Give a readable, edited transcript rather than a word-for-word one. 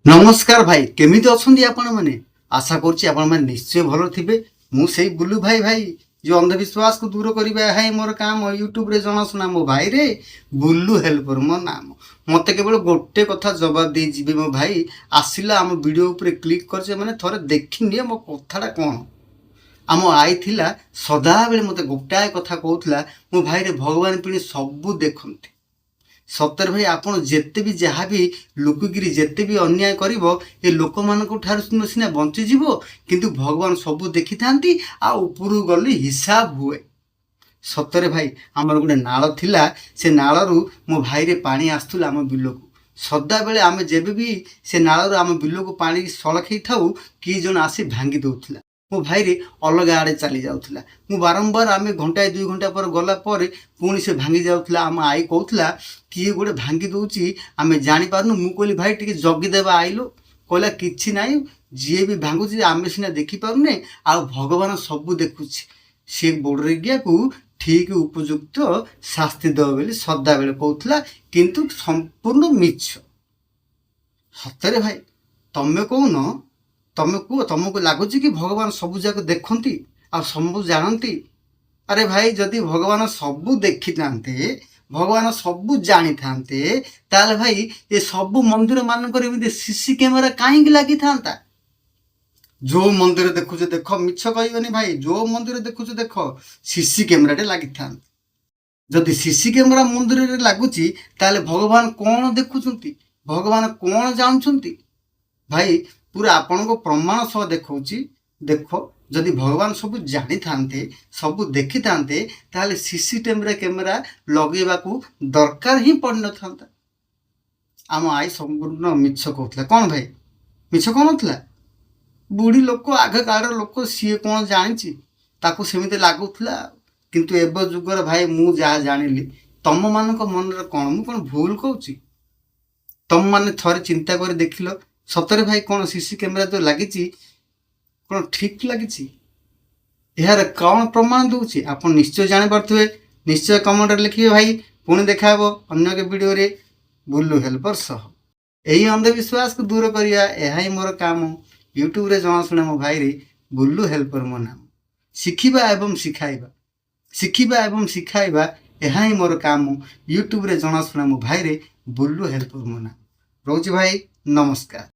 ନମସ୍କାର ଭାଇ, କେମିତି ଅଛନ୍ତି ଆପଣମାନେ? ଆଶା କରୁଛି ଆପଣମାନେ ନିଶ୍ଚୟ ଭଲ ଥିବେ। ମୁଁ ସେଇ ବୁଲୁ ଭାଇ। ଭାଇ, ଯେଉଁ ଅନ୍ଧବିଶ୍ୱାସକୁ ଦୂର କରିବା ଏହା ମୋର କାମ। ୟୁଟ୍ୟୁବରେ ଜଣାଶୁଣା ମୋ ଭାଇରେ, ବୁଲୁ ହେଲ୍ପର ମୋ ନାମ। ମୋତେ କେବଳ ଗୋଟେ କଥା ଜବାବ ଦେଇଯିବେ ମୋ ଭାଇ। ଆସିଲା ଆମ ଭିଡ଼ିଓ ଉପରେ କ୍ଲିକ୍ କରିଛେ ମାନେ ଥରେ ଦେଖିନିଅ ମୋ କଥାଟା କ'ଣ। ଆମ ଆଈ ଥିଲା, ସଦାବେଳେ ମୋତେ ଗୋଟାଏ କଥା କହୁଥିଲା, ମୋ ଭାଇରେ, ଭଗବାନ ପୁଣି ସବୁ ଦେଖନ୍ତି। ସତରେ ଭାଇ, ଆପଣ ଯେତେ ବି ଯାହା ବି ଲୁକିକିରି ଯେତେ ବି ଅନ୍ୟାୟ କରିବ, ଏ ଲୋକମାନଙ୍କ ଠାରୁ ସିନା ବଞ୍ଚିଯିବ, କିନ୍ତୁ ଭଗବାନ ସବୁ ଦେଖିଥାନ୍ତି ଆଉ ଉପରକୁ ଗଲେ ହିସାବ ହୁଏ। ସତରେ ଭାଇ, ଆମର ଗୋଟେ ନାଳ ଥିଲା। ସେ ନାଳରୁ ମୋ ଭାଇରେ ପାଣି ଆସୁଥିଲା ଆମ ବିଲକୁ। ସଦାବେଳେ ଆମେ ଯେବେ ବି ସେ ନାଳରୁ ଆମ ବିଲକୁ ପାଣି ସଳଖେଇ ଥାଉ, କିଏ ଜଣେ ଆସି ଭାଙ୍ଗି ଦେଉଥିଲା। ମୋ ଭାଇରେ ଅଲଗା ଆଡ଼େ ଚାଲି ଯାଉଥିଲା। ମୁଁ ବାରମ୍ବାର ଆମେ ଘଣ୍ଟାଏ 2 ଘଣ୍ଟା ପରେ ଗଲା ପରେ ପୁଣି ସେ ଭାଙ୍ଗି ଯାଉଥିଲା। ଆମ ଆଈ କହୁଥିଲା, କିଏ ଗୋଟେ ଭାଙ୍ଗି ଦେଉଛି, ଆମେ ଜାଣିପାରୁନୁ। ମୁଁ କହିଲି, ଭାଇ, ଟିକେ ଜଗିଦେବା ଆଇଲୁ। କହିଲା, କିଛି ନାହିଁ, ଯିଏ ବି ଭାଙ୍ଗୁଛି ଆମେ ସିନା ଦେଖିପାରୁନେ, ଆଉ ଭଗବାନ ସବୁ ଦେଖୁଛି। ସେ ବୋଡ଼ରେଗିଆକୁ ଠିକ୍ ଉପଯୁକ୍ତ ଶାସ୍ତି ଦେବ ବୋଲି ସଦାବେଳେ କହୁଥିଲା। କିନ୍ତୁ ସମ୍ପୂର୍ଣ୍ଣ ମିଛ। ସତରେ ଭାଇ, ତମେ କହୁନ, ତମେ କୁହ, ତମକୁ ଲାଗୁଛି କି ଭଗବାନ ସବୁ ଯାକ ଦେଖନ୍ତି ଆଉ ସବୁ ଜାଣନ୍ତି? ଆରେ ଭାଇ, ଯଦି ଭଗବାନ ସବୁ ଦେଖିଥାନ୍ତେ, ଭଗବାନ ସବୁ ଜାଣିଥାନ୍ତେ, ତାହେଲେ ଭାଇ ଏ ସବୁ ମନ୍ଦିର ମାନଙ୍କରେ ଏମିତି ସିସି କ୍ୟାମେରା କାହିଁକି ଲାଗିଥାନ୍ତା? ଯୋଉ ମନ୍ଦିର ଦେଖୁଛ ଦେଖ, ମିଛ କହିବନି ଭାଇ, ଯୋଉ ମନ୍ଦିର ଦେଖୁଛ ଦେଖ, ସିସି କ୍ୟାମେରାଟେ ଲାଗିଥାନ୍ତା। ଯଦି ସିସି କ୍ୟାମେରା ମନ୍ଦିରରେ ଲାଗୁଛି, ତାହେଲେ ଭଗବାନ କ'ଣ ଦେଖୁଛନ୍ତି? ଭଗବାନ କ'ଣ ଜାଣୁଛନ୍ତି? ଭାଇ, ପୁରା ଆପଣଙ୍କ ପ୍ରମାଣ ସହ ଦେଖାଉଛି, ଦେଖ। ଯଦି ଭଗବାନ ସବୁ ଜାଣିଥାନ୍ତେ, ସବୁ ଦେଖିଥାନ୍ତେ, ତାହେଲେ ସିସି କ୍ୟାମେରା ଲଗେଇବାକୁ ଦରକାର ହିଁ ପଡ଼ିନଥାନ୍ତା। ଆମ ଆଈ ସମ୍ପୂର୍ଣ୍ଣ ମିଛ କହୁଥିଲା। କ'ଣ ଭାଇ, ମିଛ କହୁନଥିଲା? ବୁଢ଼ୀ ଲୋକ, ଆଗ କାଳର ଲୋକ, ସିଏ କ'ଣ ଜାଣିଛି? ତାକୁ ସେମିତି ଲାଗୁଥିଲା। କିନ୍ତୁ ଏବେ ଯୁଗର ଭାଇ, ମୁଁ ଯାହା ଜାଣିଲି, ତମମାନଙ୍କ ମନରେ କ'ଣ? ମୁଁ କ'ଣ ଭୁଲ କହୁଛି? ତମମାନେ ଥରେ ଚିନ୍ତା କରି ଦେଖିଲ। ସତରେ ଭାଇ, କ'ଣ ସିସି କ୍ୟାମେରା ଯେଉଁ ଲାଗିଛି, କ'ଣ ଠିକ୍ ଲାଗିଛି? ଏହାର କ'ଣ ପ୍ରମାଣ ଦେଉଛି? ଆପଣ ନିଶ୍ଚୟ ଜାଣିପାରୁଥିବେ। ନିଶ୍ଚୟ କମେଣ୍ଟରେ ଲେଖିବେ ଭାଇ। ପୁଣି ଦେଖାହେବ ଅନ୍ୟ ଏକ ଭିଡ଼ିଓରେ ବୁଲୁ ହେଲ୍ପର ସହ। ଏହି ଅନ୍ଧବିଶ୍ୱାସକୁ ଦୂର କରିବା ଏହା ହିଁ ମୋର କାମ। ୟୁଟ୍ୟୁବରେ ଜଣାଶୁଣା ମୋ ଭାଇରେ, ବୁଲୁ ହେଲ୍ପର ମୋ ନାମ। ଶିଖିବା ଏବଂ ଶିଖାଇବା, ଶିଖିବା ଏବଂ ଶିଖାଇବା ଏହା ହିଁ ମୋର କାମ। ୟୁଟ୍ୟୁବରେ ଜଣାଶୁଣା ମୋ ଭାଇରେ, ବୁଲୁ ହେଲ୍ପର ମୋ ନାମ। ରହୁଛି ଭାଇ, ନମସ୍କାର।